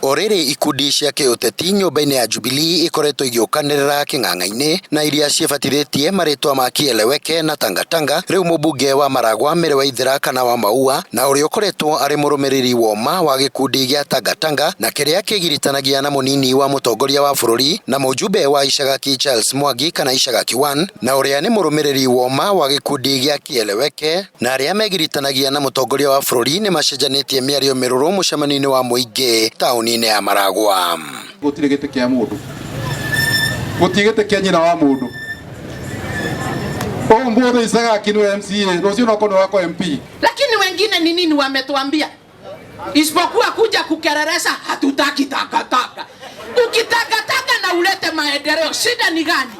O rĩrĩ ikundi cia kĩũteti nyũmba-inĩ ya Jubilee ikoretwo igĩũkanĩrĩra kĩng'ang'a-inĩ na iria ciĩbatithĩtie marĩtwa ma Kieleweke na Tangatanga, rĩu mũmbunge wa Maragwa Mary Waithera kana wa Maua na ũrĩa ũkoretwo arĩ mũrũmĩrĩri woma wa gĩkundi gĩa Tangatanga na kĩrĩa kĩgiritanagia na mũnini wa mũtongoria wa bũrũri na mũjumbe wa Icagaki Charles Mwangi kana Icagaki 1 na ũrĩa nĩ mũrũmĩrĩri woma wa gĩkundi gĩa Kieleweke na arĩa megiritanagia na mũtongoria wa bũrũri nĩ macenjanĩtie mĩario mĩrũrũ mũcemanio-inĩ wa mũingĩ taũni-inĩ ya Maragwa. Gũtirĩ gĩtĩ kĩa mũndũ, gũtirĩ gĩtĩ kĩa nyina wa mũndũ. Ũmũthĩ Icagaki nĩwe MCA, rũciũ no korwo nĩ wakwa MP. Lakini wengine ni nini wametuambia? Isipokuwa kuja kukereresha, hatutaki takataka. Ukitakataka na ulete maendeleo, shida ni gani?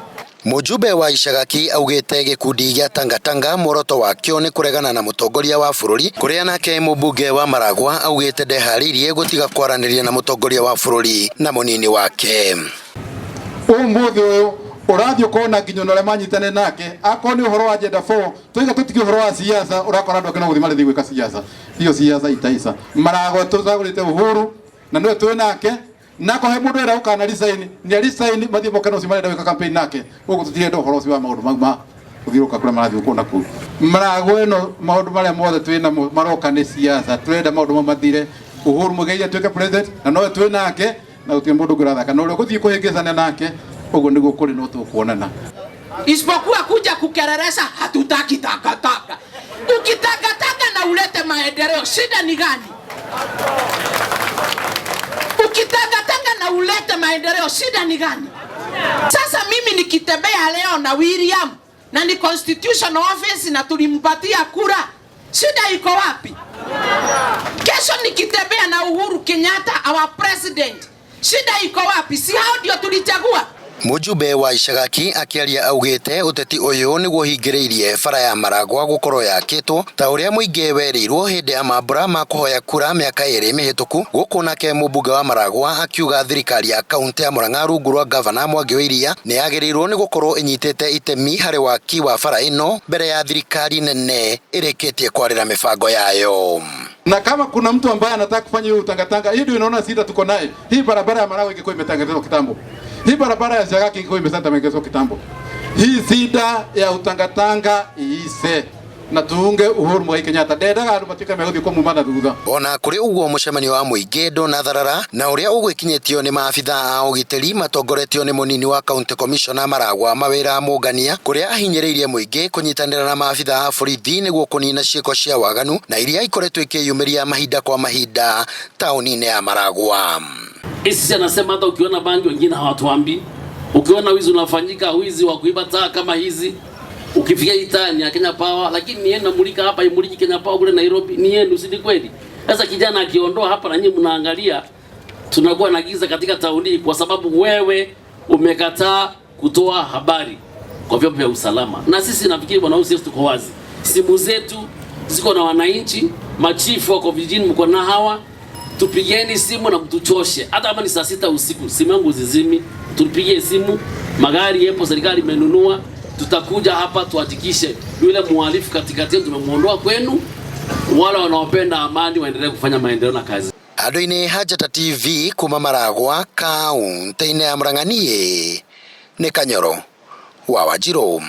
Mũjumbe wa Icagaki augĩte gĩkundi gĩa Tangatanga muoroto wakĩo nĩ kũregana na mũtongoria wa bũrũri, kũrĩa nake mũmbunge wa Maragwa augĩte ndeharĩirie gũtiga kwaranĩria na mũtongoria wa bũrũri na mũnini wake. Ũmũthĩ ũyũ ũrathiĩ ũkona nginya ona ũrĩa manyitanĩre nake, akorwo nĩ ũhoro wa agenda 4 tũiga tũtige ũhoro wa siasa, ũrakora andũ angĩ no gũthiĩ marathiĩ gwĩka siasa, hiyo siasa itaisha. Maragwa tũcagũrĩte Uhuru na nĩwe twĩ nake, na ko he mũndũ ũrenda gũkana resign nĩ resign mathiĩ moke na ũcio marenda gwĩka campaign nake. Ũguo tũtirenda ũhoro ũcio wa maũndũ mau ma gũthiũrũrũka kũrĩa marathiĩ kũu na kũu. Maragwa ĩno maũndũ marĩa mothe twĩ namo maroka nĩ siasa, tũrenda maũndũ mau mathire. Uhuru Muigai atuĩke president na nowe twĩ nake na gũtirĩ mũndũ ũngĩ ũrathaka na ũrĩa ũgũthiĩ kũhĩngĩcania nake, ũguo nĩguo kũrĩ no tũkuonana. Isipokuwa kuja kukereresha, hatutaki takataka. Ukitakataka na ulete maendeleo, shida ni gani? Ukitakataka na ulete maendeleo, shida ni gani? Sasa mimi nikitembea leo na William na ni constitution office na tulimpatia kura, shida iko wapi? Kesho nikitembea na Uhuru Kenyatta our president, shida iko wapi? Si hao ndio tulichagua? Mũjumbe wa Icagaki akĩaria augĩte ũteti ũyũ nĩguo ũhingĩrĩirie bara ya Maragwa gũkorwo yakĩtwo ta ũrĩa mũingĩ werĩirwo hĩndĩ ya mambura ma kũhoya kura mĩaka ĩrĩ mĩhĩtũku, gũkũ nake mũmbunge wa Maragwa akiuga thirikari ya kaunti ya Murang'a rungu rwa gavana Mwangi wa Iria nĩ yagĩrĩirwo nĩ gũkorwo ĩnyitĩte itemi harĩ waki wa bara ĩno mbere ya thirikari nene ĩrĩkĩtie kwarĩra mĩbango yayo. Na kama kuna mtu ambaye anataka kufanya hiyo utangatanga, hii ndio inaona shida tuko naye. Hii barabara ya Maragwa ingekuwa imetengenezwa kitambo. Hii barabara ya Shagaki ingekuwa imetengenezwa kitambo. Hii shida ya utangatanga iise na tuunge Uhuru Muigai Kenyatta. Ndendaga andũ matuĩke megũthiĩ kũmuma na thutha. Ona kũrĩ ũguo mũcemanio wa mũingĩ ndũnatharara na ũrĩa ũgwĩkinyĩtio nĩ maabitha a ũgitĩri matongoretio nĩ mũnini wa county commissioner Maragwa Mawĩra Mũngania, kũrĩa ahinyĩrĩirie mũingĩ kũnyitanĩra na maabitha a borithi nĩguo kũnina ciĩko cia waganu na iria ikoretwo ikĩyumĩria mahinda kwa mahinda taũni-inĩ ya Maragwa. Sisi anasema hata ukiona bangi wengine hawatuambii. Ukiona wizi unafanyika, wizi wa kuiba taa kama hizi, ukifikia hii taa ni ya Kenya Power, lakini ni yenu namulika hapa, imuliki Kenya Power kule Nairobi, ni yenu, si ni kweli? Sasa kijana akiondoa hapa na nyinyi mnaangalia, tunakuwa na giza katika tauni kwa sababu wewe umekataa kutoa habari kwa vyombo vya usalama. Na sisi nafikiri bwana OCS tuko wazi, simu zetu ziko na wananchi, machifu wako vijijini, mko na hawa, tupigeni simu na mtuchoshe, hata kama ni saa 6 usiku, simu yangu zizimi, tupigie simu. Magari yepo, serikali imenunua, tutakuja hapa tuhakikishe yule mhalifu katikati yetu tumemuondoa kwenu. Wale wanaopenda amani waendelee kufanya maendeleo na kazi. Andũ-inĩ ha Njata TV kuma Maragwa kaunti-inĩ ya Murang'a, niĩ nĩ Kanyoro wa Wanjirũ.